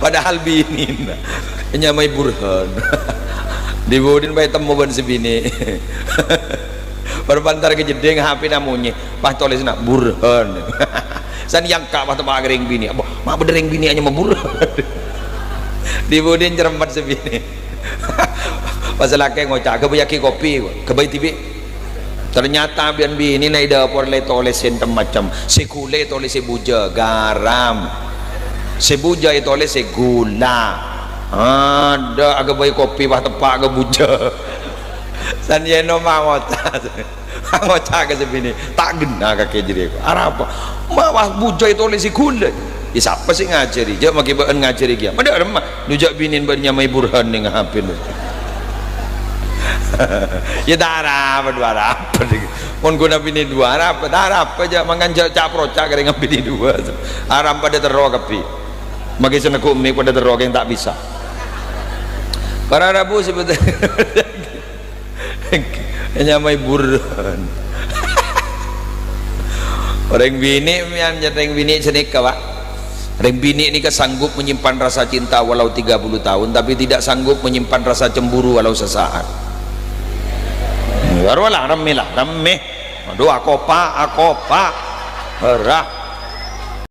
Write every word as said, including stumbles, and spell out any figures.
Padahal binèna nyamaè Burhan. Dhi-budhina bhâi temmo bân sè binè'. Bâr-bântar ka jeddhing, H P-na monyè. Pas tolèsanna, "Burhan." San èyangka' pas teppa' ka rèng binè'. "Apa, ma' bhender rèng binè' nyama Burhan?" Dhi-budhina nyerempet sè binè'. Pas sè lakè ngoca', "Ghâbâyyaghi kopi, ghâbây dhibi'." Ternyata bân binèna è dâpor la ètolès sè tem-macem. Sè ghulâ ètolès sè bujâ, garam. Sè bujâ ètolès sè ghulâ. Adâ', aghâbây kopi, pas teppa' ka bujâ. San yèno mangoca'. Mangoca' ka sè binè', "Ta' ghenna kakè jârèya, kok. Arapa? Ma' pas bujâ ètolès sè ghulâ." "Yâ, sapa sè ngajhâri? Jhâ' maskè bâ'na ngajhâri kèya." "Padâ remma." "Nyoja' binèna bâ'na nyamaè Burhan neng H P-na." Yâ, ta' arapa, dhu arapa. Mon ghuna binè' dhu arapa, ta' arapa, jhâ' mangkana jhâ' ca'-proca' ka rèng binè' dhu. Aram padâ terro kabbhi. Maskè sè neggu' mè' padâ terro kèng ta' bisa. Para rabu sè bhender. Nyamaè Burhan. Orèng binè', mèyan, jhâ' rèng binè' sanèka, Pak. Rèng binè' nèka sanggup menyimpan rasa cinta walau tiga puluh tahun, tapi tidak sanggup menyimpan rasa cemburu walau sesaat. Bâru la, remmè la, remmè. Adhu, akopa', akopa'. Ora.